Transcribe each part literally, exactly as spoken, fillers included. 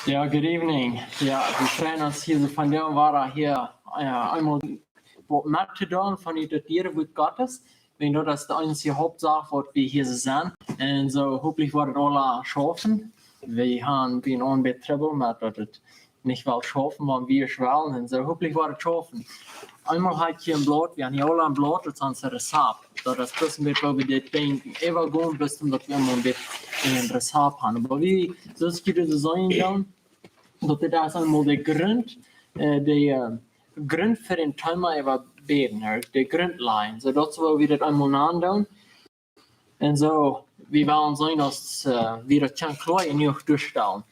Ja, good evening. Ja, wie freien ons hia soo von de Wada hia, äh, eemol waut met to doonen von dit Dieren Wuat Gottes. Wiels daut es de eensje Hauptsaak waut wie hia soo sent. Un soo hopentlich woat et aula schaufen. Wie haben bie ons bät Trubbel met daut et nich well schaufen, wan wie es wellen. Un soo hopentlich woat et schaufen. Eemol haud ekj hia een Blaut, wie haben hia aula een Blaut, daut es ons Rezept. Daut es bloos een bät woo wie dit Dinkj äwagonen, bloos om daut wie eemol een bät een Rezept haben. Oba wie, soo aus jie dit seenen doonen, daut dit es eemol de Grunt, äh, de, äh, Grunt fa een Thema äwa bäden, äh, de Grundlajen. Soo daut es woo wie dit eemol nanen doonen. Un soo, wie wellen seenen aus, äh, wie daut kjennen kloa jenuach doastalen.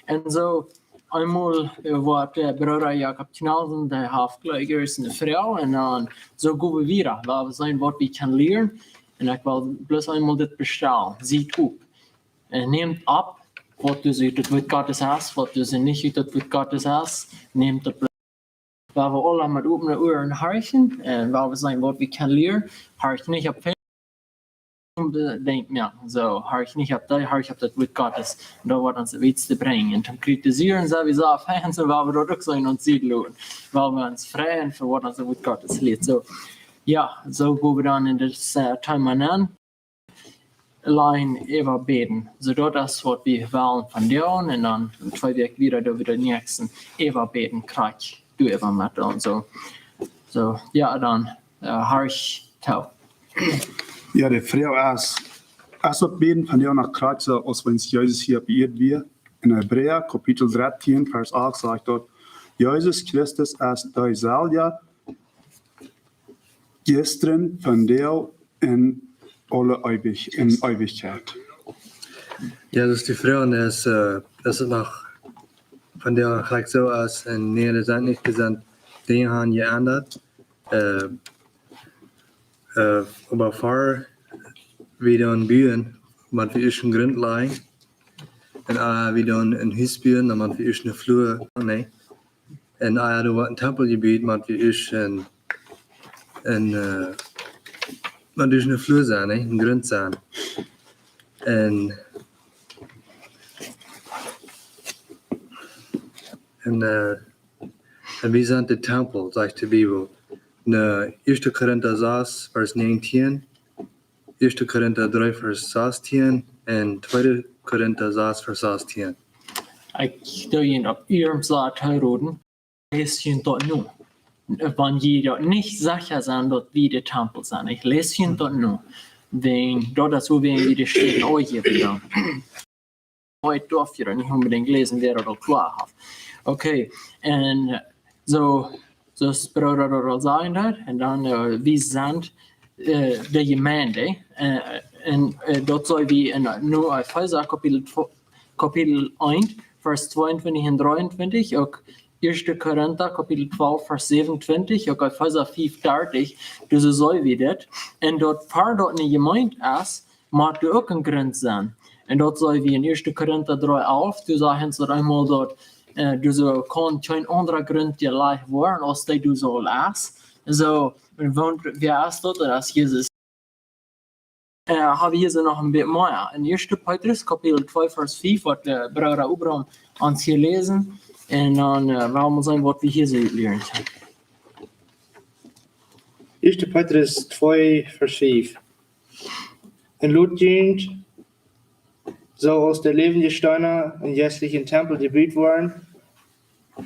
Un soo, eemol, äh, woat, äh, Brooda Jakob Knausen, dee haft jlikj eene Froag, un dan soo go wie wieda, wua wie seenen waut wie kjennen lieren. Un ekj well bloos eemol dit bestalen. Siet opp. Un nämt opp, waut doa ut daut Wuat Gottes es, waut doa nich ut daut Wuat Gottes es, nämt daut bloos. Wua wie aula met opne Uaren horchen, un wua wie seenen waut wie kjennen lieren, horch nich opp Fäajen, denkj mie, soo, horch nich opp dee, horch opp daut Wuat Gottes. Un daut woat ons daut wietste brinjen. Un dan kritisieren see, wie soo fein sent, wua wie daut uk soo en ons Sied loten. Wua wie ons freien fa waut ons daut Wuat Gottes lieet. Soo, jo, soo go wie dan en dit, äh, Thema nenn. Line äwa bäden. Soo daut es waut wie wellen von doonen. Un dan en twee Wäakj wieda, dan woa wie daut näakjste äwa bäden, krakjt doaräwa met doonen. Soo, soo, jo, dan, äh, horch too. Jo, de Froag es, es daut Bäden vondoag noch krakjt soo aus wan Jesus hia opp Ieed wia? En Hebräa, Kapitel dartieen, Varsch acht sajcht daut, Jesus Christus es deeselwja jistren, vondoag un aule Eewich-, en Eewichkjeit. Jo, daut es de Froag, es, äh, es et noch vondoag krakjt soo aus en Nieejesakrament, nich? Doa sent Dinja haben jeendat. Äh, äh, oba ea wie dan buen, mott wie ieescht een Grunt lajen. Un ea wie dan een Hus buen, dan mott wie ieescht een Flua, nä? Un ea wie dan een Tempel buen, mott wie ieescht een, een, äh, mott ieescht een Flua sennen, nä? Een Grunt sennen. Un, un, äh, un wie sent de Tempel, sajcht de Bibel. En, äh, Ieeschte Korinta sas, Varsch näajentieen, Ieeschte Korinta dree, Varsch sastieen un Tweede Korinta sas, Varsch sastieen. Ekj doo junt opp ieescht Saul toroden. Läst junt daut nu. Wan jie daut nich secha sent daut wie de Tempel sent, ekj läs junt daut nu. Wäajen, daut es woo wie de Städen aunjäwen dan. Hee darf je nich onbedinjt läsen, wäa daut aul kloa haft. Okay, un soo, soo aus Brooda daut aul säd, un dan, äh, wie sent, äh, de Jemeent, äh, un, äh, daut soo aus wie en, nu Efeesa Kapitel tw-, Kapitel eent, Varsch tweeuntwintich un dreeuntwintich, uk Ieeschte Korinta Kapitel twalf, Varsch säwenuntwintich, uk Efeesa fief dartich, doa soo sent wie dit. Un daut, ea daut ne Jemeent es, mott doa uk een Grunt sennen. Un daut soo aus wie en Ieeschte Korinta dree alf, doa sajcht et daut eemol daut, äh, doa soo kaun kjeen aundra Grunt jelajcht woaren aus dee doa soo es. Soo, un wan, wäa es daut? Daut es Jesus. Äh, hab wie hia soo noch een bät mea. En Ieeschte Petrus, Kapitel twee, Varsch fief, woat, äh, Brooda Abraham ons hia läsen. Un dan, äh, woa wie seenen waut wie hia soo lieren kjennen. Ieeschte Petrus twee, Varsch fief. Un lot junt, soo aus de läwendje Steena, en jeistlichen Tempel jebut woaren,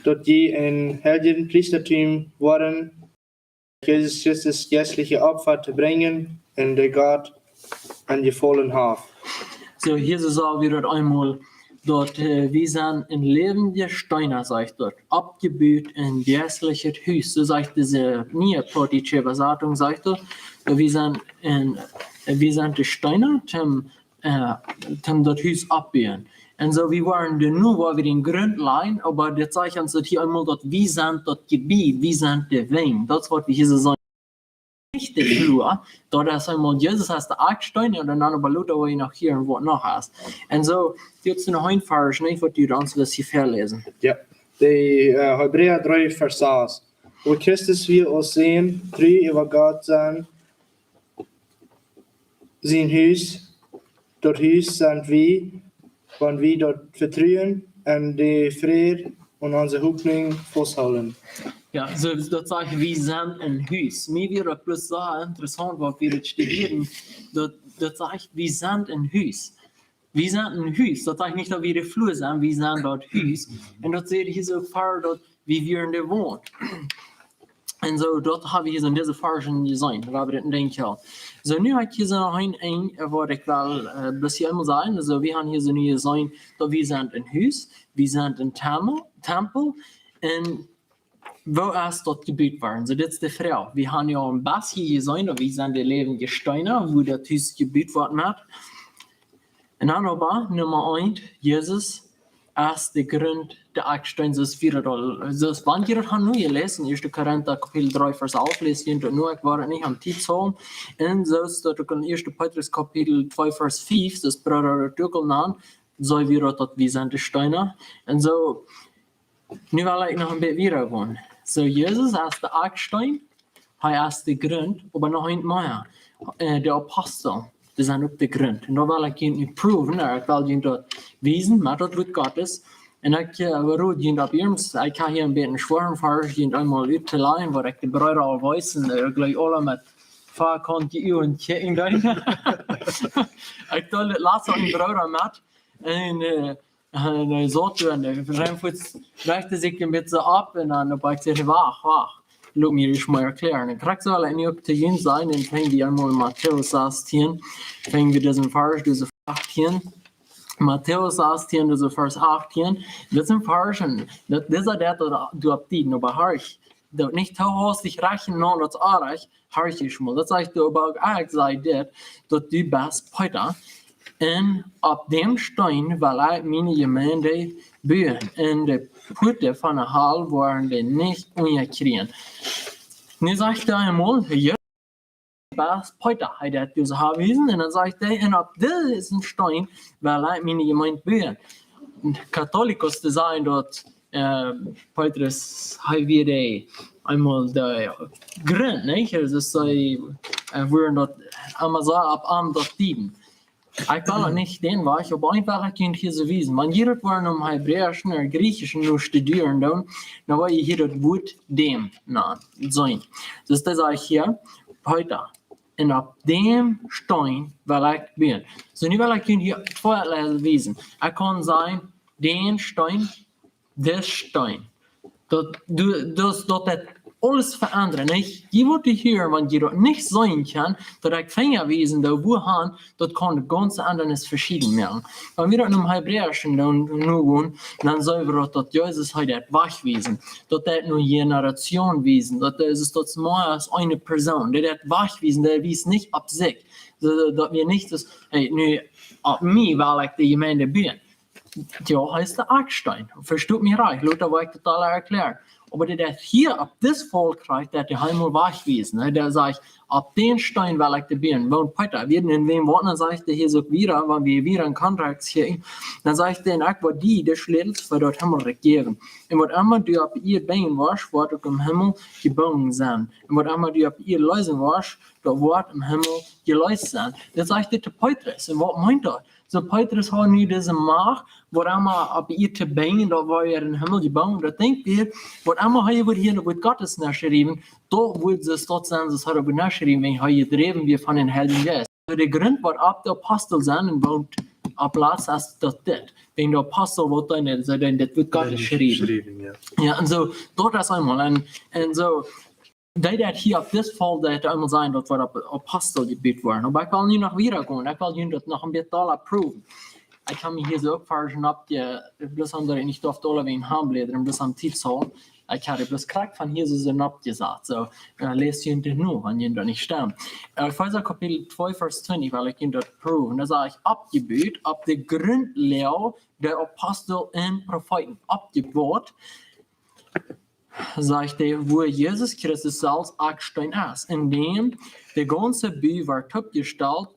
daut jie een heiljet Priestatum woaren, Jesus Christus jeistliche Opfa to brinjen un dee Gott een Jefaulen haft. Soo, hia soo sent wie daut eemol, daut, äh, wie sent en läwendje Steena, sajcht daut, oppjebut en jeistlichet Hus. Soo sajcht dise niee plautdietsche Äwasatunk, sajcht daut, daut wie sent en, äh, wie sent de Steena, toom, äh, toom daut Hus oppbuen. Un soo, wie woaren doa nu, wua wie dän Grunt lajen, oba dit sajcht ons daut hia eemol daut wie sent daut Jebied, wie sent de Wenj. Daut es waut wie hia soo seenen. Nich de Flua, daut es eemol Jesus aus de Akjsteen, un dan oba lota woa wie noch hieren waut noch es. Un soo, jeft et noch een Varsch, nich, waut du ons west hia väaläsen. Jo, de, äh, Hebräa dree, Varsch sas. Woo Christus wia aus Sän, tru äwa Gott sien, sien Hus, daut Hus sent wie, wan wie daut vetruen, en de Fräd un onse Hopninj fausthoolen. Jo, soo daut sajcht, wie sent een Hus. Mie wia daut bloos soo interessaunt, waut wie daut studieren. Daut, daut sajcht, wie sent een Hus. Wie sent een Hus. Daut sajcht nich, daut wie de Flua sent, wie sent daut Hus. Un daut sajcht hia soo väl, daut wie wieren de Wont. Un soo, daut hab wie hia soo en dise Varschen jeseenen, wua wie dit denkjen. Soo, nu hab ekj hia soo noch een, een, waut ekj well, äh, bloos hia eemol sajen. Soo, wie haben hia soo nu jeseenen, daut wie sent een Hus, wie sent een Tempel, Tempel, un woo es daut jebut worden? Soo, dit es de Froag. Wie haben jo een bät jeseenen, daut wie sent de läwendje Steena, wua daut Hus jebut woat met. Un dan oba, Numma eent, Jesus es de Grunt, de Akjsteen, soo aus wie daut aul, soo aus wan jie daut haben nu jeläsen, Ieeschte Korinta Kapitel dree Varsch alf, läst jie daut nu, ekj woa daut nich aun Tiet hoolen. Un soo aus daut uk en Ieeschte Petrus Kapitel twee Varsch fief, soo aus Brooda daut uk aul nand, soo wia daut, daut wie sent de Steena. Un soo, nu well ekj noch een bät wieda gonen. Soo, Jesus es de Akjsteen, hee es de Grunt, oba noch eent mea. Äh, de Apostel, dee sent uk de Grunt. Un daut well ekj junt nu proowen, äh, ekj well junt daut wiesen, met daut Wuat Gottes. Un ekj, äh, rod junt opp ieescht, ekj hab hia een bät een schwoaren Varsch, junt eemol uttolajen, waut ekj de Brooda aul wiesen, äh, jlikj aule met veakauntje Uagen kjikjen deed. Ekj deeld daut latst aun een Brooda met. Un, äh, un hee saut doa un hee rechte sikj een bät opp un dan opp eemol säd hee: "Wacht, wacht, lot mie daut mol erklären." Un krakjt soo well ekj nu uk to junt sajen, un fangen wie aun met Matäus sastieen, fangen wie disen Varsch, dise achttieen. Matäus sastieen, dise Varsch achttieen. Dit es een Varsch, un daut, dit es daut, daut du opp die noch beharrst. Daut nich too haustich rajcht no daut Oajch, harr ekj mol. Daut sajcht doa uk, ekj saj dit, daut du best Peeta. Un opp däm Steen well ekj miene Jemeent buen. Un de Puaten von de Hal woaren dee nich unjakjrieen. Nu sajcht hee eemol, jo, du best Peeta. Hee deit dus aunwiesen. Un dan sajcht hee, un opp disen Steen well ekj miene Jemeent buen. Katholiken, dee sajen daut, äh, Petrus, hee wia de, eemol de Grunt, nich? Daut es, äh, äh, wua daut emma soo opp am daut dieden. Ekj well daut nich dän Wajch, oba ekj well daut junt hia soo wiesen. Wan jie daut woaren em Hebräischen ooda Griechischen nu studieren doonen, dan woa jie hia daut Wuat däm nopp seenen. Daut sajcht hia, Peeta. Un opp däm Steen well ekj buen. Soo, nu well ekj junt hia twee Dinja wiesen. Ekj kaun sajen, dän Steen, dän Steen. Daut, du, daut, daut haft aules veendat. Ekj, jie woaren hieren, wan jie daut nich seenen kjennen, daut ekj Finja wiesen, daut wua han, daut kaun de gaunze Endanis veschieden moaken. Wan wie daut nu em Hebräischen doonen, nu doonen, dan seenen wie daut, daut Jesus hee deit wajchwiesen. Daut deit no Jeneratioon wiesen. Daut es, daut es mea aus eene Persoon. Dee deit wajchwiesen, dee wiest nich opp sikj. Soo, daut wie nich daut, hey, nu, opp mie well ekj de Jemeent buen. Jo, hee es de Akjsteen. Vestot mie rajcht, lota woa ekj daut aula erklären. Oba daut hee hia opp dit Volkj kjricht, daut hee eemol wajchwiesen, nä? Dee sajcht, opp dän Steen well ekj buen. Wua Peeta, wie en wem wonen, dan sajcht hee hia uk wieda, wan wie wieda en Kontext kjikjen, dan sajcht hee, un ekj woa die de Schlätels fa daut Himmelrikj jäwen. Un waut emma du opp Ieed binjen woascht, woat uk em Himmel jebungen sennen. Un waut emma du opp Ieed leesen woascht, daut woat em Himmel jelost sennen. Daut sajcht hee to Petrus. Un waut meent daut? Soo, Petrus haud nu dise Macht, waut emma opp Ieed to binjen, daut woat em Himmel jebungen. Daut denkjt wie, waut emma hee woat hia en daut Wuat Gottes noschriewen, daut woat soo daut sennen, soo aus hee daut woat noschriewen, wan hee jedräwen woat von dän Heiljen Jeist. Soo, de Grunt, waut opp de Apostel sent un waut opp latst es daut dit. Wan de Apostel, waut dan, soo dan dit Wuat Gottes schriewen. Schriewen, jo. Jo, un soo, daut es eemol. Un, un soo, dee daut hia opp dit Voll, daut eemol sajen, daut woat opp Apostel jebut woaren. Oba ekj well nu noch wieda gonen. Ekj well junt daut noch een bät dolla proowen. Ekj hab mie hia soo uk Varschen oppje-, bloos om daut ekj nich derf aula wäajen Handbläda un bloos aun Tiet saul. Ekj hab bloos krakjt von hia soo, soo oppjesat. Soo, äh, läst junt daut nu, wan junt daut nich stemmt. Äh, Efeesa Kapitel twee, Varsch twintich, well ekj junt daut proowen. Doa sajcht, oppjebut opp de Grundlage de Apostel un Profeeten. Oppjebut, sajcht hee, wua Jesus Christus selfst Akjsteen es, en däm de gaunze Bu woat toopjestalt,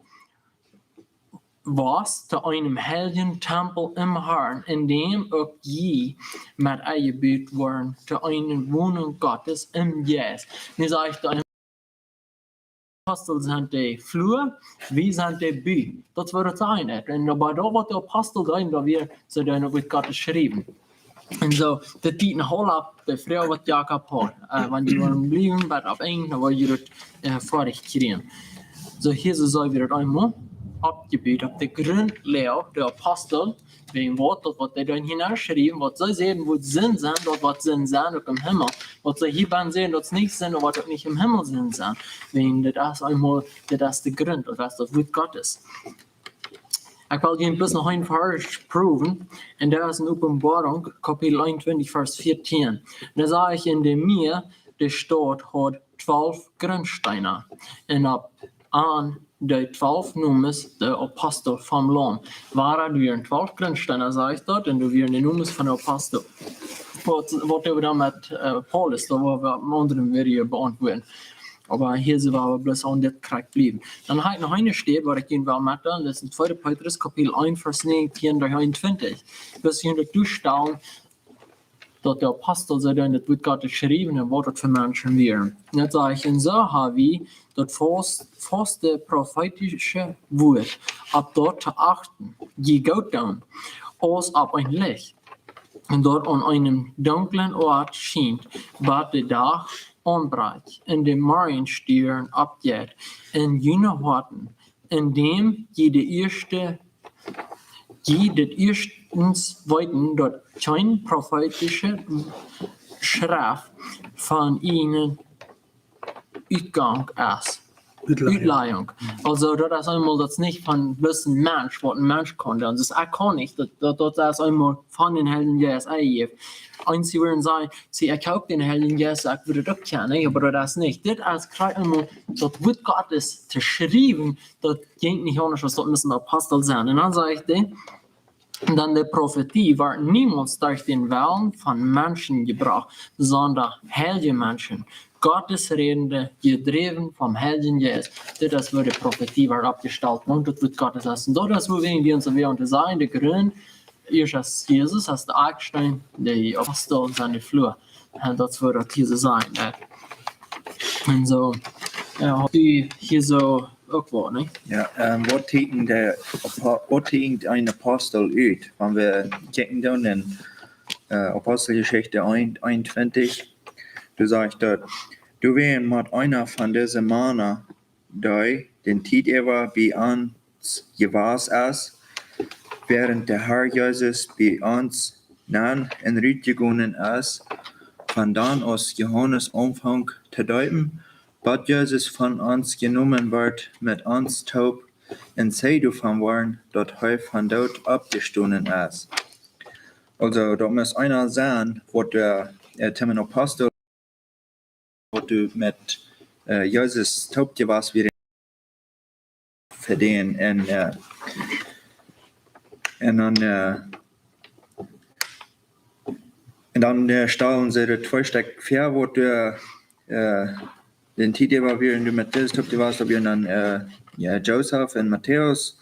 woat to eenem heiljen Tempel em Harn, en däm uk jie met enjebut woaren to eene Wonunk Gottes em Jeist. Nu sajcht hee, Apostel sent de Flua, wie sent de Bu. Daut woat daut sennen. Un doa, doa waut de Apostel deeden, doa wia, see deeden uk waut Gott jeschräwen. Un soo, dit deed een Holt opp de Froag waut Jakob haud. Äh, wan jie wellen bliewen, bat opp een, dan woa jie daut, äh, foadich kjrieen. Soo hia soo sent wie daut eemol oppjebut, opp de Grundlage, de Apostel, wäajen waut, daut waut dee dan hia jeschräwen, waut see säden, woat Sind sennen, daut woat Sind sennen, uk em Himmel. Waut see hia bie säden, daut es nich Sind, woat uk nich em Himmel Sind sennen. Wäajen dit es eemol, dit es de Grunt, daut es daut Wuat Gottes. Ekj well junt bloos noch een Varsch proowen, un daut es en Openboarunk, Kapitel eenuntwintich, Varsch vieetieen. Dan sach ekj en de Mie, de Staut haud twalf Grundsteena. Un opp an de twalf Nomes de Apostel vom Laum. Wua doa wieren twalf Grundsteena, sach ekj daut, un doa wieren de Nomes von de Apostel. Waut, waut doo wie dan met, äh, Paulus, daut woa wie opp een aundret Video beauntwuaden. Oba hia sent wie bloos aun dit krakjt bliewen. Dan hab ekj noch eene Städ, waut ekj junt well metdeelen. Daut es en tweede Petrus, Kapitel eent, Varsch näajentieen bat eenuntwintich. Bloos junt daut tostalen, daut de Apostel soo deeden daut Wuat Gottes jeschräwen un waut daut fa Menschen wieren. Un dan sach ekj, un soo ha wie daut faust-, fauste profeetische Wuat, opp daut to achten, jie goot doonen, aus opp een Licht, un daut aun eenen dunklen Oat schient, bat de Dach aunbrakjt un de Morjestierns oppjeit en june Hoaten, endäm jie de ieeschte, jie daut ieeschtens weeten, daut kjeen profeetische Schreft von junen Utgank es. Utlajunk. Utlajunk. Aulsoo, daut es eemol, daut es nich von bloos een Mensch, waut een Mensch kaun doonen. Daut es, ekj kaun nich, daut, daut, daut es eemol von dän Heiljen Jeist enjejäft. Eenje wudden sajen, see, ekj hab dän Heiljen Jeist, ekj wudd daut uk kjennen, oba daut es nich. Dit es krakjt eemol, daut Wuat Gottes to jeschräwen, daut jinkj nich aundasch, aus daut musten Apostel sennen. Un dan sach ekj, dan de Profetie wort niemols derch dän Wellen von Menschen jebrocht, sonda heilje Menschen, Gottes Rädende, jedräwen vom Heiljen Jeist. Dit es woo de Profetie wort oppjestalt, un daut Wuat Gottes es. Un daut es woo wie ons wada to sajen, de Grunt, ieescht es Jesus, es de Akjsteen, de Apostel sent de Flua. Un daut es woo daut hia soo sajcht, nä? Un soo, jo, du hia soo uk waut, nä? Jo, ähm, waut teekjent de Apo-, waut teekjent een Apostel ut? Wan wie kjikjen dan en, äh, Aposteljeschicht eent, eenuntwintich, doa sajcht daut, doawäajen mott eena von dise Mana, dee de Tiet äwa bie ons jewast es, wäarent de Herr Jesus bie ons nenn un rut jegonen es, von dan aus Johanes aunfunk to deepen, bat Jesus von ons jenomen wort met ons toop, un see doavon wieren, daut hee vom Doot oppjestonen es. Aulsoo, daut mott eena sennen, waut, äh, äh, toom een Apostel, waut doa met, äh, Jesus toop jewast wia, fa dän. Un, äh, un dan, äh, un dan, äh, stalen see daut twee Stekj väa, waut, äh, äh, de Tiet äwa wieren doa met Jesus toop jewast, daut wieren dan, äh, jo, Josef un Matäus.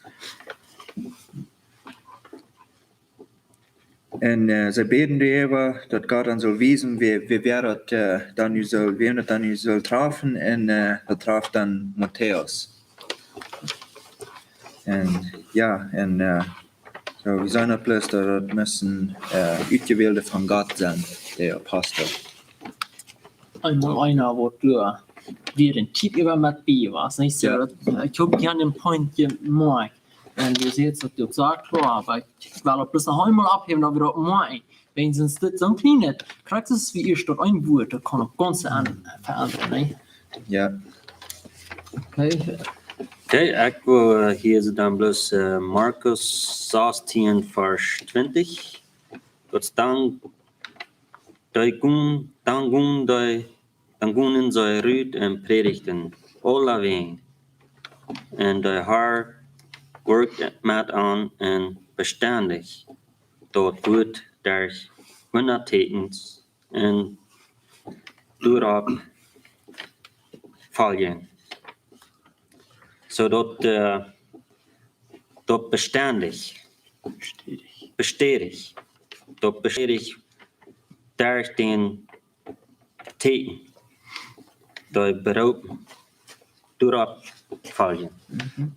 Un, äh, see bäden doaräwa, daut Gott an sull wiesen, wäa, wäa, wäa daut, äh, dan nu sull, wäm daut dan nu sull trafen, un, äh, daut traf dan Matäus. Un, jo, un, äh, soo, wie seenen daut bloos, daut daut musten, äh, Utjewälde von Gott sennen, de Apostel. Eemol eena, waut doa, äh, de Tiet äwa met bie wia, nich soo? Jo. Daut, äh, ekj hab hia een Point jemoakt. Un du sajchst daut uk soo kloa, oba ekj well daut bloos noch eemol oppheewen, daut wie daut moakjen. Wäajen sonst dit soon kjlienet, krakjt soo aus wie ieescht daut een Wuat, daut kaun uk gaunz aun-, veendren, nä? Jo. Okay. Okay, ekj well, äh, hia soo dan bloos, äh, Markus sastieen, Varsch twintich. Daut es dan, dee gon-, dan gon dee Dan gonen see rut un prädjden aulawäajen. Un de Herr wirkjt met an un bestendich daut Wuat derch Wundatekjens un doaropp foljen. Soo daut, äh, daut bestendich. Bestedich. Bestedich. Daut bestedich derch dän Tekjen, dee beroopen. doaropp foljen. Mhm.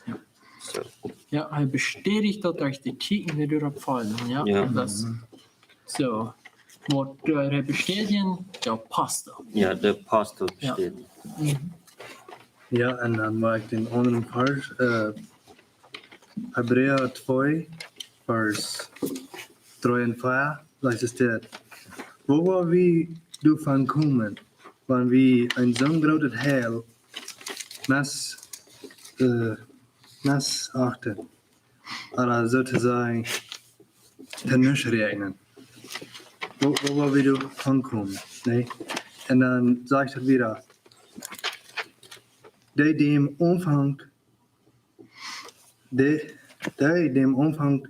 Jo. Soo. Jo, hee bestädicht daut derch de Tieekjen, dee doaropp foljen. Jo, jo. Daut, soo. Waut, äh, hee bestädicht, de Apostel. Jo, de Apostel bestädicht. Mhm. Jo, un dan mott ekj dän aundren Varsch, äh, Hebräa twee, Varsch dree un vea, doa steit: Woo woa wie doavon komen, wan wie een soo grootet Heil mes-, äh, mesachten, ooda soo to sajen, to nuscht räakjnen? Woo, woo woa wie doavon komen, nä? Un dan sajcht daut wieda: Dee däm Aunfank, dee, dee däm Aunfank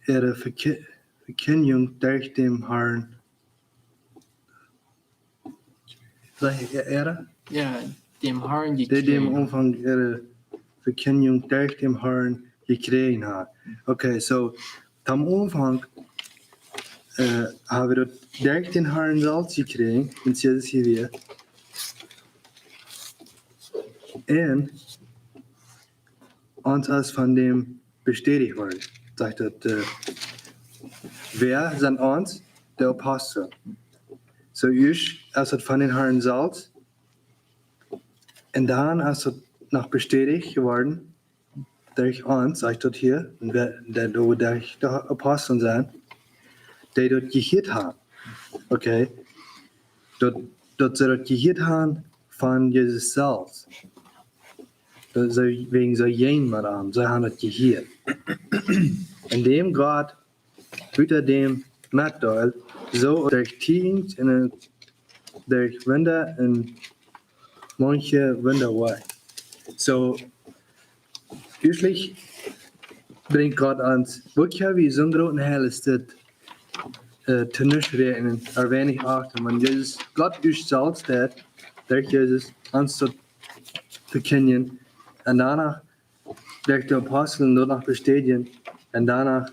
äare Vekje-, Vekjindjunk derch däm Harn, sajcht hee äare? Jo, däm Harn, dee däm jekjräajen. Aunfank äare Vekjindjunk derch däm Harn jekjräajen haft. Okay, soo, aum Aunfank, äh, hab wie daut derch dän Harn selfst jekjräajen, un Jesus hia wia. Un ons es von däm bestädicht worden. Sajcht daut, äh, wäa sent ons? De Apostel. Soo, ieescht es daut von dän Harn selfst, un dan es daut noch bestädicht jeworden derch ons, sajcht daut hia, un wäa, dee, dee, derch de Apostel sent, dee daut jehieet haben. Okay. Daut, daut see daut jehieet haben von Jesus selfst. Daut see wäajen see jinjen met am, see haben daut jehieet. Un däm Gott buta däm metdeelt, soo derch Tieekjens un derch Wunda un manche Wunda wea. Soo, ieeschtlich brinjt Gott ons, woo kjenn wie soon grooten Heil aus dit, äh, to nuscht räakjnen, ooda weinich achten, wan Jesus, Gott ieescht selfst deed, derch Jesus, ons to vekjindjen, un doano derch de Apostel daut noch bestädjen, un doano,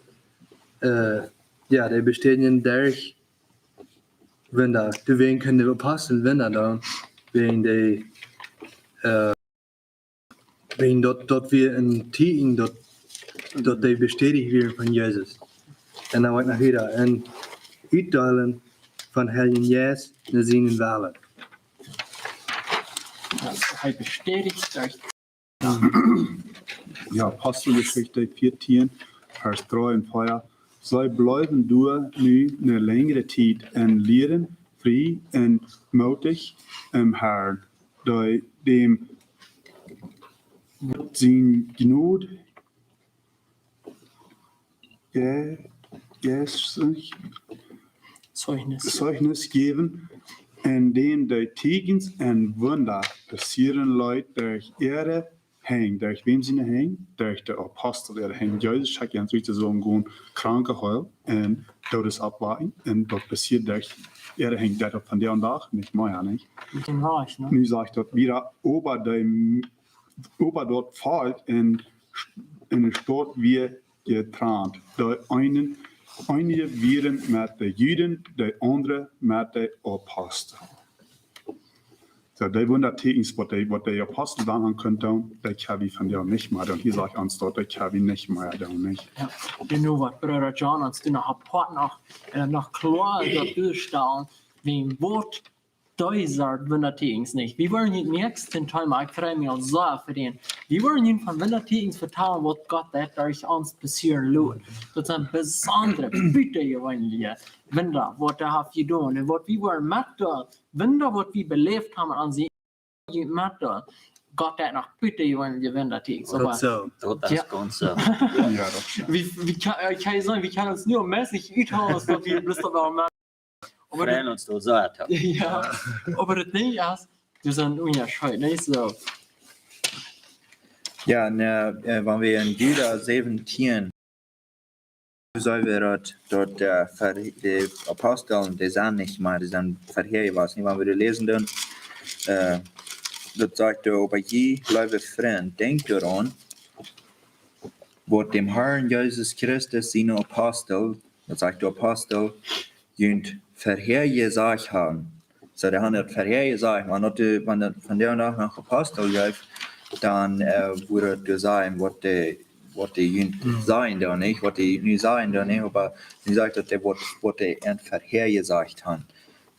äh, jo, dee bestädjen derch Wunda. Doawäajen kjennen de Apostel Wunda doonen, wäajen dee, äh, wäajen daut, daut wia een Tieekjen, daut, daut dee bestädicht wieren von Jesus. Un dan woa ekj noch wieda, un utdeelen von Heiljen Jeist no sienen Wellen. Jo, hee bestädicht daut. Jo, Aposteljeschicht vieetieen, Varsch dree un vea. See bliewen doa nu eene lenjre Tiet un lieeren frie un mootich em Harn, dee däm siene Jnod je-, jeistlich Zeichnis. Zeichnis jäwen, en däm dee Tieekjens un Wunda passieren leet derch äare Henj. Derch wäm siene Henj? Derch de Apostel äare Henj. Jesus schekjt an, soo to sajen, gonen Kranke heelen un Doodes oppwakjen. Un daut passieet derch äare Henj. Daut es vondoag dän Dach nich mea, nich? Nich mea, nä? Nu sajcht daut wada, oba dee, oba daut Volkj en, en de Staut wia jetrant. De eenen, eenje wieren met de Juden, de aundre met de Apostel. Soo, dee Wundatieekjens, waut dee, waut dee Apostel dan aun kunnen doonen, daut kjenn wie vondoag nich mea doonen. Hia sajcht ons daut, daut kjenn wie nich mea doonen, nich? Jo, jie know waut, Brooda John, ons doo noch een poa noch, äh, noch kloa daut utstalen, wäajen waut dee Sort Wundatieekjens nich. Wie woaren hia näakjsten Thema, ekj frei mie aul soo fa dän. Wie woaren hia von Wundatieekjens vetalen, waut Gott haft derch ons passieren loten. Daut sent besondre, butajeweenelje Wunda, waut hee haft jedonen. Un waut wie woaren met de Wunda, waut wie beläft haben aun sien, met de, Gott haft noch butajeweenelje Wundatieekjens. Daut soo. Daut es gaunz soo. Jo, daut es soo. Wie, wie kjenn, äh, kjenn jie sajen, wie kjennen ons nu aum mieeschten uthoolen, aus daut wie bloos daut woaren met Oba daut, freien ons doa soo to. Jo, oba daut Dinkj es, doa es een Unjascheet, nich soo? Jo, un, äh, äh, wan wie en Juda säwentieen, soo wie daut, daut, äh, ver-, de Apostel, dee sent nich mea, dee sent verhäa jewast. Nich, wan wie daut läsen doonen, äh, daut sajcht doa: Oba jie, leewe Frind, denkjt doaraun, waut däm Harn Jesus Christus siene Apostel, daut sajcht de Apostel, junt verhäa jesajcht haben, So, dee han daut verhäa jesajcht, wan daut, wan daut vondoag noch Apostel jeft, dan, äh, wudd daut sennen, waut dee, waut dee junt sajen dan nich, waut dee nu sajen dan nich, oba dee sajcht daut dee waut, waut dee en verhäa jesajcht han.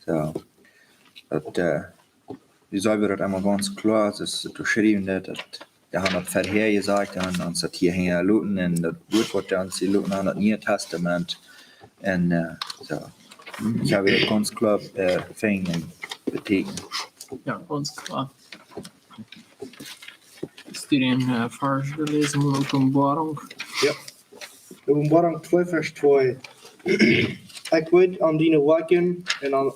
So, daut, äh, dee sajen wie daut emol gaunz kloa, daut es to schriewen, daut, daut dee han daut verhäa jesajcht, dee han ons daut hia hinjaloten un daut Wuat waut dee ons jeloten han, daut Niee Tastament. Un, äh, so. Ekj hab daut gaunz kloa, äh, finjen betekent. Jo, gaunz kloa. Studien, äh, Varsch läsen, Openboarunk. Jo. Openboarunk twee, Varsch twee. Ekj weet aun diene Woakjen un aun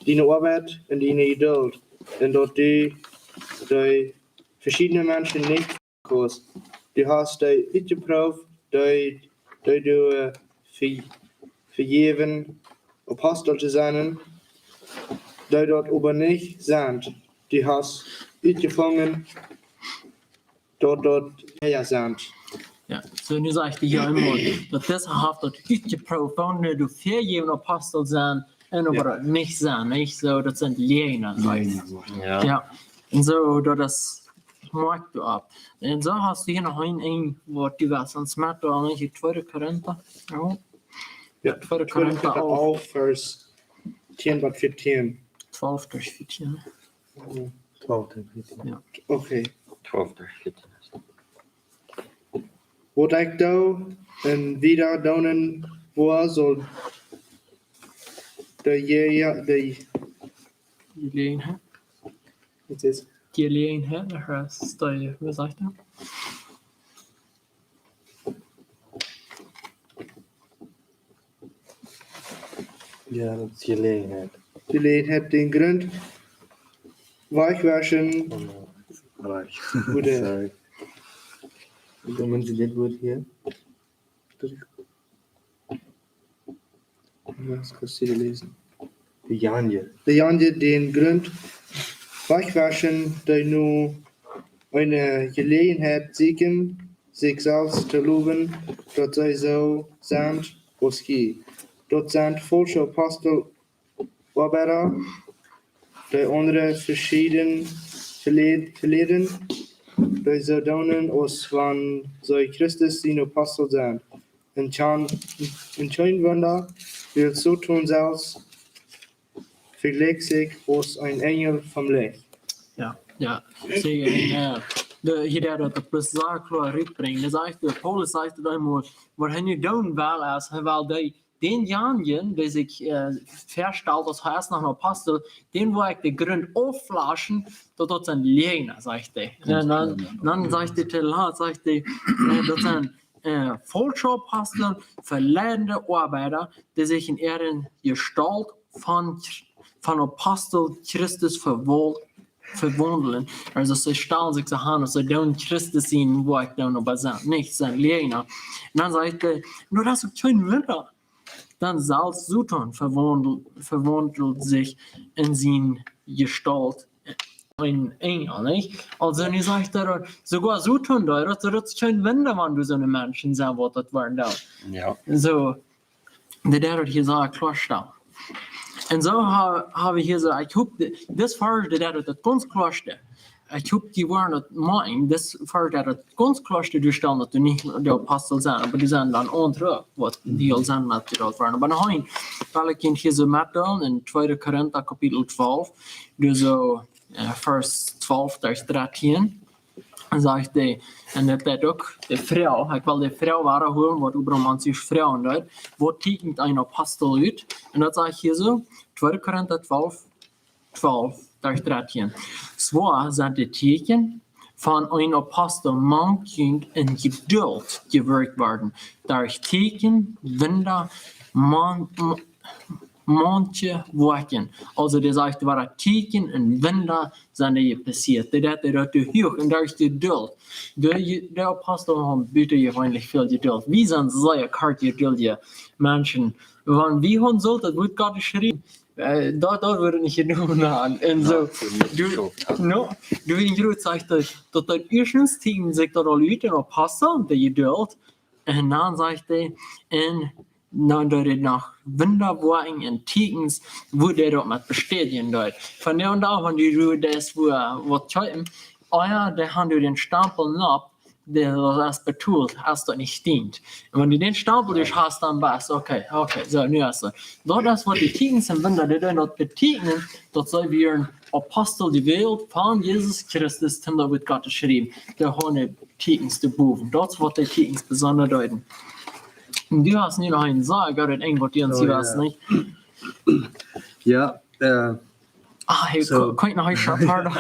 diene Oabeit un diene Jeduld. Un daut du dee veschiedne Menschen nich kaust. Du hast dee utjeprooft, dee, dee du, äh, ve-, vejäwen Apostel to sennen, dee daut oba nich sent. Du hast utjefungen, daut daut dee sent. Jo, so nu sajcht hee hia emol, daut dise haft daut utjeprooft, wan dee vejäwen Apostel sent, un oba daut nich sent, nich? So, daut sent Läajna, sajcht hee. Jo. Jo. Un so, daut es, moakt doa opp. Un so hast du hia noch een, een waut du west, sonst moakt doa nich, Tweede Korinta. Jo. Jo, Tweede Korinta alf. Alf, Varsch tieen bat vieetieen. Twalf bat vieetieen. Jo. Twalf bat vieetieen. Jo. Okay. Twalf bat vieetieen. Waut ekj doo un wada doonen woa, saul de, je, de Jeläajenheit. Waut es? Jeläajenheit, daut es dee, waut sajcht hee? Jo, daut es Jeläajenheit. Jeläajenheit, dän Grunt wajchwauschen. Oh, no. Right. Ooda, sorry. Woo mott eena dit Wuat hia? Daut kaust du läsen. De Janje. De Janje, dän Grunt wajchwauschen, dee nu eene Jeläajenheit sieekjen, sikj selfst to lowen, daut see soo sent aus jie. Daut sent faulsche Apostel, Oabeida, dee aundre veschieden veleid-, veleiden, dee soo doonen aus wan see Christus siene Apostel sent. Un kjeen, un kjeen Wunda, wiels Soton selfst vejlikjt sikj aus een Enjel vom Licht. Jo, jo. See, un, äh, de, hia daut daut bloos soo kloa rutbrinjt. Daut sajcht, de Paulus sajcht daut eemol, waut hee nu doonen well, es, hee well dee, dän Janjen, dee sikj, äh, vestalt aus hee es noch een Apostel, dän well ekj dän Grunt aufwauschen, daut daut sent Läajna, sajcht hee. Un dan, dan sajcht hee to lat, sajcht hee, äh, daut sent, äh, faulsche Apostel, veleidende Oabeida, dee sikj en äare Jestault von, von Apostel Christus vewol-, vewaundlen. Aulsoo see stalen sikj soo aun, aus see doonen Christus sennen, woo ekj dan oba sie, nich, sent Läajna. Un dan sajcht hee, nu, daut es uk kjeen Wunda. Dan selfst Soton vewaundelt, vewaundelt sikj en siene Jestault een Enjel, nich? Aulsoo, nu sajcht hee, soogoa Soton, daut, daut es kjeen Wunda, wan doa soone Menschen sent, waut daut woaren doonen. Jo. Soo, dee deit daut hia soo kloastalen. Un soo ha-, hab wie hia soo, ekj hop, de-, dis Varsch, dee deit daut gaunz kloastalen. Ekj hop, jie woaren daut moakjen, dis Varsch deit daut gaunz kloastalen, doa steit daut doa nich de Apostel sent, oba doa sent dan aundre, waut dee aul sent met jedeelt worden. Oba noch een, well ekj junt hia soo metdeelen en Tweede Korinta Kapitel twalf, doa soo, äh, Varsch twalf bat dartieen. Sajcht hee, un daut deit uk de Froag, ekj well de Froag wadaholen, waut Abraham sikj froagen deed, waut tieekjent een Apostel ut? Un daut sajcht hia soo, Tweede Korinta twalf, twalf, Varsch dartieen. Soo sent de Tieekjen von een Apostel mank junt en Jeduld jewirkjt worden, derch Tieekjen, Wunda, man-, ma-, manche Woakjen. Aulsoo, dee sajcht, waut Tieekjen un Wunda sent hia passieet. Dee deit daut doa hia un derch Jeduld. De, de Apostel hauden butajeweenlich väl Jeduld. Wie sent sea kort jeduldje Menschen. Wan wie hauden sullen daut Wuat Gottes schriewen, äh, daut, daut wudd nich jedonen haben. Un soo, du, no, du, wie en Groot sajcht daut, daut daut ieeschtens tieekjent sikj daut aul ut en Apostel, de Jeduld. Un dan sajcht hee, un dan deed hee noch Wunda woakjen un Tieekjens, woo dee daut met bestädjen deed. Von doa aun, wan du deist, woo waut kjeepen, oh jo, dee haben doa dän Stampel nopp, dee, daut es betolt, es daut nich dient. Un wan du dän Stampel doa hast, dan best, okay, okay, soo, nu es et. Daut es waut de Tieekjens un Wunda, dee doonen daut betieekjnen, daut see wieren Apostel jewält von Jesus Christus, toom daut Wuat Gottes schriewen. Dee haben Tieekjens doa bowen. Daut es waut de Tieekjens besonda deeden. Un du hast nu noch een Sach, ekj haud daut enj waut du aun Oh, sie ja. West, nich? Ja, äh, Ah, hey, Soo. Kaun, kaun ekj noch een Schap harder?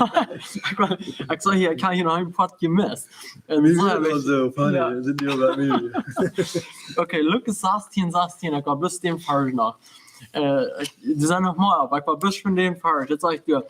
Ekj wa-, ekj sach hia, ekj hab hia noch een Poat jemist. Un Wie soo sent hab wie ekj soo, Fanny? Ja. Sent wie bie mie? Okay, Lukas sastieen, sastieen, ekj woa bloos dän Varsch noch. Äh, ekj, doa sent noch mea, oba ekj woa bloos von dän Varsch. Daut sajcht hia,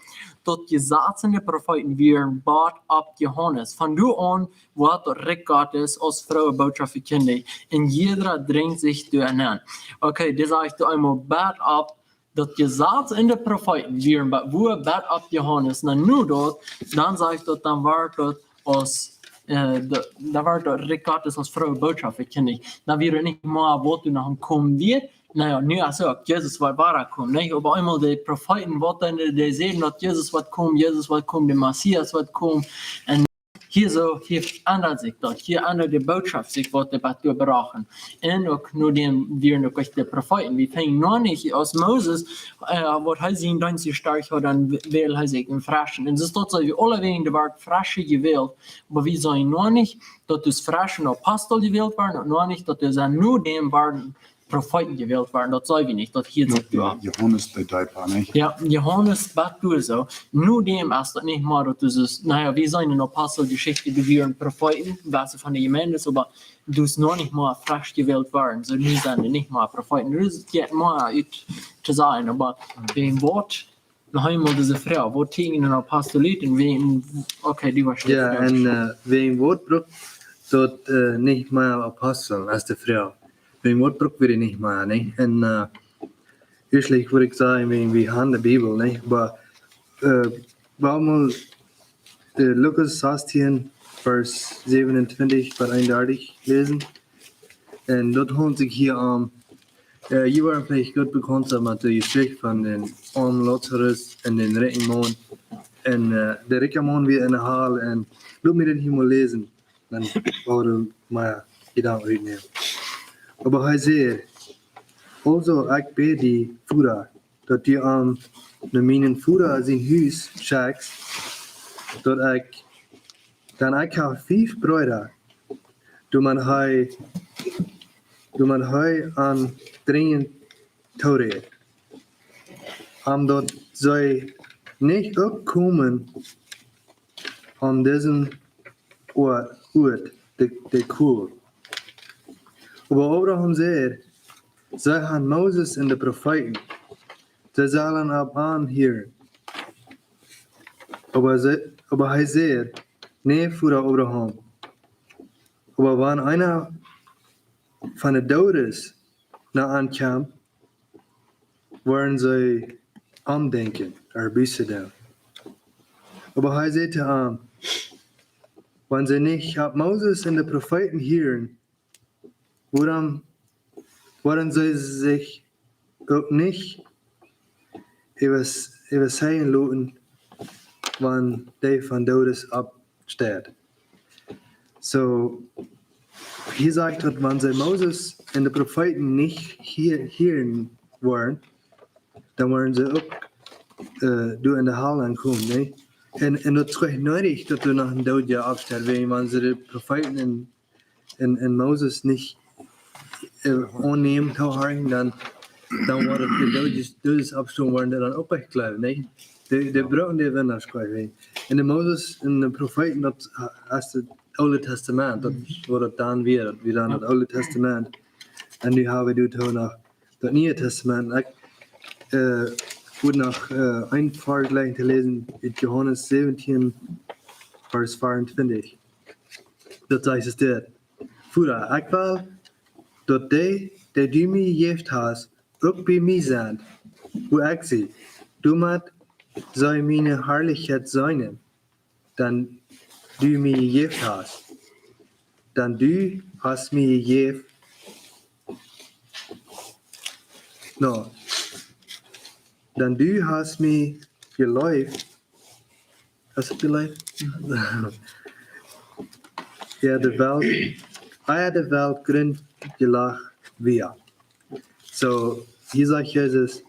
daut Jesaz un de Profeeten wieren bat opp Johanes. Von doa aun woat daut Rikj Gottes aus froome Bootschoft vekjindicht. Un jieda drinjt sikj doa aun. Okay, dee sajcht doa eemol bat opp daut Jesaz un de Profeeten wieren bat, woo bat opp Johanes. Na, nu daut, dan sajcht daut, dan woat daut aus, äh, de, dan woat daut Rikj Gottes aus froome Bootschoft vekjindicht. Dan wia nich mea waut doa noch aun komen wia. Na jo, nu es uk Jesus woat wada komen, nich? Oba eemol de Profeeten, waut dan, dee säden daut Jesus woat komen, Jesus woat komen, de Messias woat komen. Un hia soo, hia endat sikj daut. Hia endat de Bootschoft sikj, waut dee bat doa brochten. Un uk no däm wieren uk ieescht de Profeeten. Wie finjen noch nich, aus Moses, äh, waut hee sien Deenst jestarcht haud, dan w-, wäld hee sikj een freschen. Un soo es daut soo, wie aule wieren doa wort fresch jewält, oba wie seenen noch nich, daut dee fresch een Apostel jewält worden, un noch nich, daut dee no däm worden Profeeten jewält worden, daut seen wie nich, daut hia Jo, sikj doa. Johanes de Deepa, nich? Jo, Johanes bat doa soo. No däm es daut nich mea, daut es, na jo, wie seenen en Aposteljeschicht, dee wieren Profeeten, waut see von de Jemeent es, oba dee es noch nich mea fresch jewält worden. Soo, nu sent dee nich mea Profeeten. Nu es et nich mea ut to sajen, oba wäajen waut, noch eemol dise Froag, waut tieekjnen Apostel ut un wäajen, okay, dee wia Jo, un, äh, wäajen waut brukt daut, äh, nich mea Apostel, es de Froag. Wäajen waut brukt wie dee nich mea, nä? Un, äh, ieeschtlich wudd ekj sajen, wäajen wie haben de Bibel, nä? Oba, äh, wie wellen mol, äh, Lukas sastieen, Varsch säwenuntwintich bat eenundartich läsen. Un daut haundelt sikj hia om, äh, jie woaren veleicht goot bekaunt sennen met de Jeschicht von dän oamen Lazarus un dän rikjen Maun. Un, äh, de rikja Maun wia enne Hal un lot mie daut hia mol läsen. Dan woaren wie mea Jedanken rutnämen. Oba hee säd: "Aulsoo, ekj bäd die, Voda, daut du am no mienen Voda sien Hus schekjst, daut ekj, dan ekj hab fief Breeda, doamet hee, doamet hee an drinjent toorät, om daut see nich uk komen aun disen Oat, Oat, de, de Kuhl." Oba Abraham säd: "See haben Moses un de Profeeten, see sellen opp an hieren." Oba see, oba hee säd: "Nä, Voda Abraham, oba wan eena von de Doodes no an kjemt, woaren see omdenkjen, ooda Buss doonen." Oba hee säd to am: "Wan see nich opp Moses un de Profeeten hieren, wuarom, wuarom see sikj uk nich äwa, äwazeijen loten, wan dee von Doodes oppsteit?" Soo, hia sajcht daut, wan see Moses un de Profeeten nich hia-, hieren woaren, dan woaren see uk, äh, doa enne Hal aunkomen, nä? Un, un daut es goanich needich, daut doa noch een Doodja oppsteit, wäajen wan see de Profeeten un, un, un Moses nich, äh, aunnämen, toohorchen, dan, dan woat de Doodes, Doodes oppstonen, woaren dee dan uk nich jleewen, nä? Dee, dee Jo. brucken dee Wunda goanich. Un de Moses un de Profeeten, daut es daut Oole Tastament, daut, Mhm. woo daut dan wia, daut wia dan Jo. daut Oole Tastament. Un nu haben wie doa noch daut Niee Tastament. Ekj, äh, wudd noch, äh, een Varsch jlikjen to läsen ut Johanes säwentieen, Varsch veeauntwintich. Daut sajcht dit: "Voda, ekj well, daut dee, dee du mie jejäft hast, uk bie mie sent, wua ekj sie, doamet see miene Harlichkjeit seenen, dee du mie jejäft hast. Dee du hast mie jejäft, No. Dan du hast mie jeleeft. Hast du jeleeft? Ja, de Welt, ja, de Welt Grunt jelacht wia. So, hia sajcht Jesus,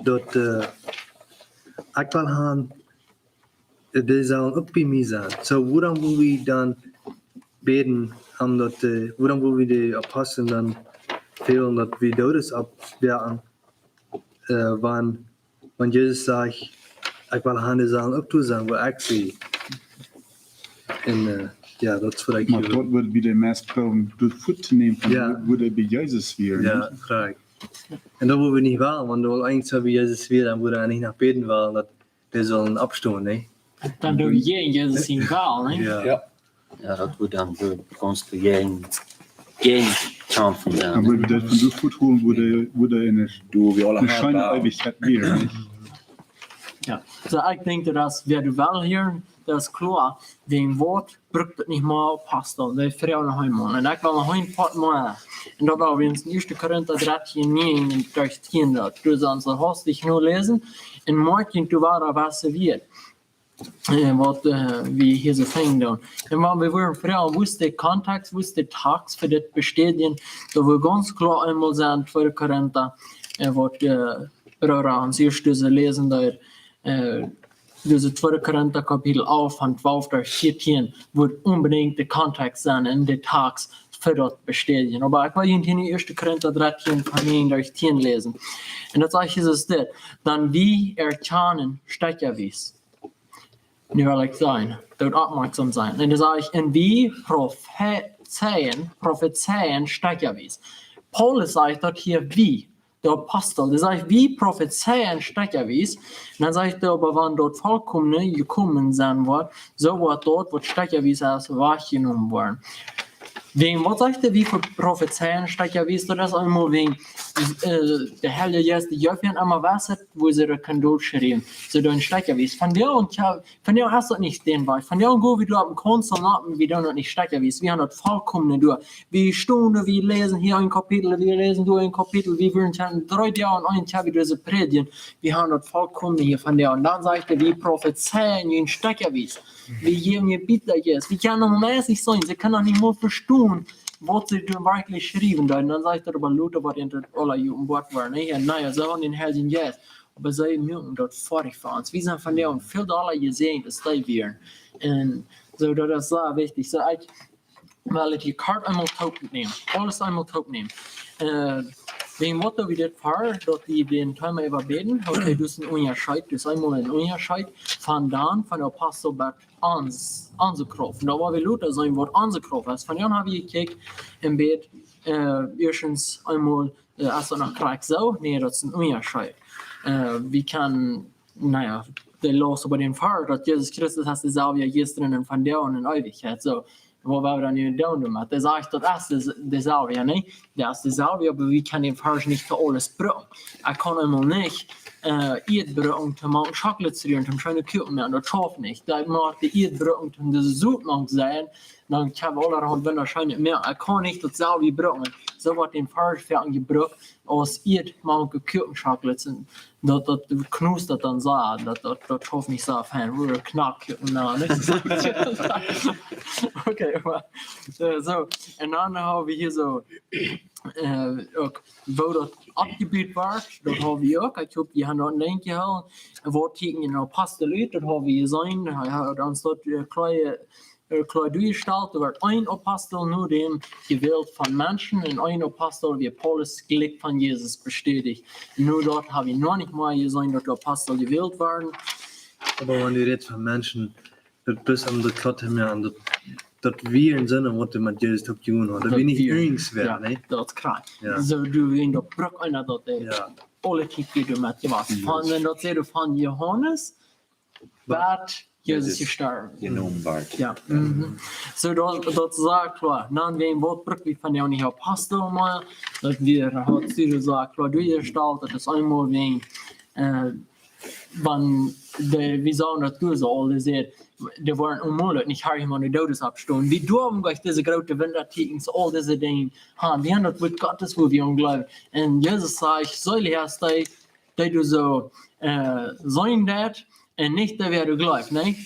daut, äh, ekj well han, äh, dee sellen uk bie mie sennen. So, wuarom well wie dan bäden, om daut, äh, wuarom well wie de Apostel dan fälen, daut wie Doodes oppwakjen, äh, wan, wan Jesus sajcht, ekj well han, dee sellen uk doa sennen, wua ekj sie. Un, äh, ja, daut es waut ekj... Mau hia daut wudd wie de meist proowen, daut fuat to nämen von... Ja. Wua, wua dee bie Jesus wia, ja, nich? Krakjt. Un daut wudd wie nich wellen, wan wie eent soo bie Jesus wieren, dan wudd wie nich no bäden wellen, daut dee sellen oppstonen, nä? Dan doo wie jäajen Jesus sien Wellen, nä? Ja. Ja. Ja, daut wudd dan soo gaunz jäajen, jäajen kjamfen dan, nä? Oba daut von doa fuat holen, wua dee, wua dee enne, wua wie aule ne scheene Eewichkjeit wieren, nich? Ja. So, ekj denkj, daut es, wäa doa well hieren, daut es kloa, dän Wort brukt daut nich mea Apostel, dee froagen noch eemol. Un ekj well noch een poat mea. Un daut well wie en ieeschte Korinta dartieen näajen un dartieen, daut. Du saust soo hastich no läsen. Un moakj junt doa wada waut wia. Äh, waut, äh, wie hia soo finjen doonen. Un wan wie wudden froagen, woo es de Kontext, woo es de Text fa dit bestädjen, daut wudd gaunz kloa eemol sennen, tweede Korinta, äh, waut, äh, Brooda ons ieescht dise läsen deed, äh, dise tweede Korinta Kapitel alf von twalf bat vieetieen, wudd onbedinjt de Kontext sennen un de Text fa daut bestädjen. Oba ekj well junt hia en ieeschte Korinta dartieen von näajen bat tieen läsen. Un daut sajcht Jesus dit: Dan wie erkjanen stekjawies. Nu well ekj sennen, doot oppmoakjsom sennen. Un dan sajcht, un wie profezeien, profezeien stekjawies. Paulus sajcht daut hia wie, de Apostel, dee sajcht, wie profezeien stekjawies. Un dan sajcht hee, oba wan daut Vollkomne jekomen sennen woat, soo woat daut, waut stekjawies es, wajchjenomen woaren. Wäajen, waut sajcht hee, wie profezeien stekjawies? Daut es eemol wäajen, äh, de Heilje Jeist, dee jeft an emma Weisheit, woo see daut kjennen dolschriewen. Soo dan stekjawies. Von doa aun, tja, von doa aun es daut nich dän Wajch. Von doa aun go wie doa opp een Kaunzel nopp, wie doonen daut nich stekjawies. Wie haben daut Vollkomne doa. Wie stonen, wie läsen hia een Kapitel, wie läsen doa een Kapitel, wie wudden kjennen dree Doag aun een Tag wie dise prädjen. Wie haben daut Vollkomne hia von doa aun. Un dan sajcht hee, wie profezeien nich stekjawies. Wie jäwen nich Bibeljes. Wie kjennen noch meist nich sennen. See kjennen noch nich mol vestonen, waut see doa werkjlich schriewen. Dan, dan sajcht hee, oba lota woat an daut aula jeopenboat woaren, nä? Un na jo, see haben dän Heiljen Jeist. Oba see moaken daut foadich fa ons. Wie sent von doa aun väl dolla jesäajent aus dee wieren. Un soo, daut es sea wichtich. Soo, ekj well daut hia kort eemol toopnämen. Aules eemol toopnämen. Äh, wäajen waut doo wie dit ver, daut wie dän Teema äwabäden, okay, daut es een Unjascheet, daut es eemol een Unjascheet von dan, von de Apostel bat ons, onse Krauft. Un dan woa wie lota seenen, waut onse Krauft es. Von dan hab wie jekjikjt un bäd, äh, ieeschtens eemol, äh, es daut noch krakjt soo? Nä, daut es een Unjascheet. Äh, wie kjennen, na jo, de Laus äwa dän Varsch, daut Jesus Christus es deselwja jistren un vondoag un en Eewichkjeit. Soo, waut woa wie dan nu doonen doamet? Dee sajcht, daut es de, deselwja, nä? Daut es deselwja, oba wie kjennen dän Varsch nich to aules brucken. Ekj kaun eemol nich, äh, Ieed brucken, om Schockela to rieren, om scheene Kuaken to moaken. Daut schauft nich. Daut mott de Ieed brucken, om de Sot mank to seien, dan kjenn wie aula wundascheene Dinja. Ekj kaun nich daut selwje brucken. Soo woat dän Varsch foaken jebrukt aus Ieed mank Kuakenschockela. Daut, daut knustat dan soo, daut, daut, daut schauft nich soo fein. Ooda Knack, na, nich? Okay, oba, äh, soo. Un dan hab wie hia soo, äh, uk, woo daut oppjebut woat, daut hab wie uk. Ekj hop, jie haben daut en Denkj jehoolen. Waut hia en Apostel ut, daut hab wie jeseenen. Hee haft ons daut, äh, kloa, äh, kloa doajestalt, doa woat een Apostel no däm jewält von Menschen un een Apostel, woo Paulus jlikj von Jesus bestädicht. Nu daut hab wie noch nich mol jeseenen, daut de Apostel jewält wieren. Oba wan du rätst von Menschen, daut es aun de Klotte mea aun daut, daut wie en Senn, waut wie met Jesus uk jedonen haben. Daut wie nich irjentwäa, jo, nä? Daut es krakjt. Jo. Soo, du, wan daut brukt eena daut, äh, jo, aule Tiet wada met jewast. Jo. Von, wan daut sajcht von Johanes, bat Jesus jestorwen. Jenomen wort. Jo. Mhm. Soo, daut, daut es kloa. Dan wäajen waut bruck wie von dee Apostel mea, daut wie, haft see soo kloa doajestalt, daut es eemol wäajen, äh, wan de, wie sajen daut du soo aul, dee säd, dee woaren onmoajlich nich harjen, wan de Doodes oppstonen. Wie doagen derch dise groote Wundatieekjens, aul dise Dinja, ha, wie haben daut Wuat Gottes, wua wie aun jleewen. Un Jesus sajcht, seelich es dee, dee du soo, äh, seenen deist, un nich dee, wäa doa jleeft, nä?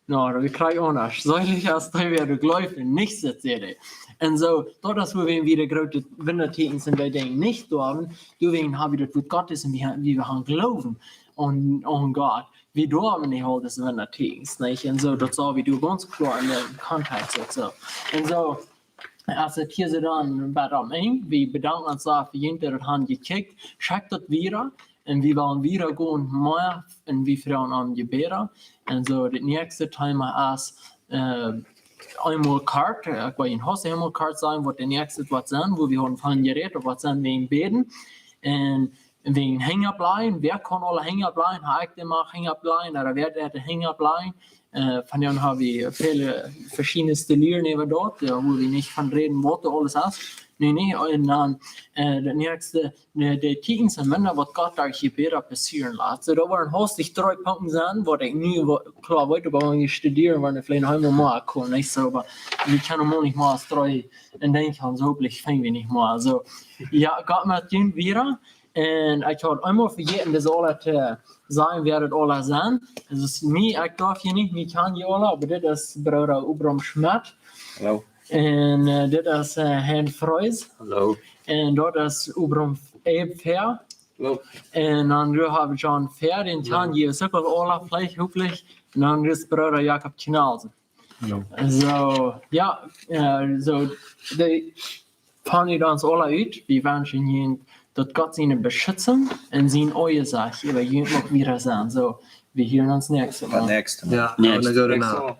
No, wie kjrieen aundasch. Seelich es dee, wäa doa jleeft un nich sitt, säd hee. Un soo, daut es wua wie de groote Wundatieekjens un dee Dinja nich doagen, doawäajen hab wie daut Wuat Gottes un wie, wie haben Gloowen aun, aun Gott. Wie doagen nich aul dise Wundatieekjens, nich? Un soo, daut sach wie doa gaunz kloa en dän Kontext daut soo. Un soo, aus et hia soo dan bie daut Enj, wie bedanken ons fa june Tiet, daut jie haben jekjikjt, schekjt daut wieda, un wie wellen wieda gonen, mea, un wie froagen om Jebäda. Un soo, daut näakjste Thema es, äh, eemol kort, äh, ekj well nich hausen eemol kort sajen, waut daut näakjste woat sennen, wua wie haben von jerät, waut sennen wäajen bäden. Un wäajen henjen bliewen, wäa kaun aula henjen bliewen, hab ekj dee mau henjen bliewen, ooda wäa deit henjen bliewen. Äh, von dän hab wie väle veschiedne Lieren äwa daut, jo, wua wie nich von räden, waut doa aules es. Nä, nä, un dan, äh, daut näakjste, de, de Tieekjens un Wunda, waut Gott derch Jebäda passieren lat. Soo, doa woaren haustich dree Punkten sennen, waut ekj nu wo-, kloa weet, oba wan wie studieren, woaren wie veleicht noch eemol mea komen, nich soo, oba wie kjennen mau nich mea aus dree en Denkj haben, soo hopentlich finjen wie nich mea. Soo, jo, Gott met junt wieda. Un ekj haud eemol vejäten, dise aula to sajen, wäa daut aula sent. Daut es mie, ekj jleew hia nich, mie kjanen jie aula, oba dit es Brooda Abram Schmidt. Hallo. Un, äh, dit es, äh, Hein Freus. Hallo. Un daut es Abram Eb Fehr. Hallo. Un dan doa hab wie John Fehr, dän kjanen jie sikj aula veleicht, hopentlich. Un dan es Brooda Jakob Kjnalsen. Hallo. Soo, jo, äh, soo, dee von ons aula ut. Wie wenschen junt daut Gott siene Beschitzung un sien Oaja sajcht, äwa junt noch wieda sennen. Soo, wie hieren ons näakjstet Mol. Next. Jo, Next. Goode Nacht.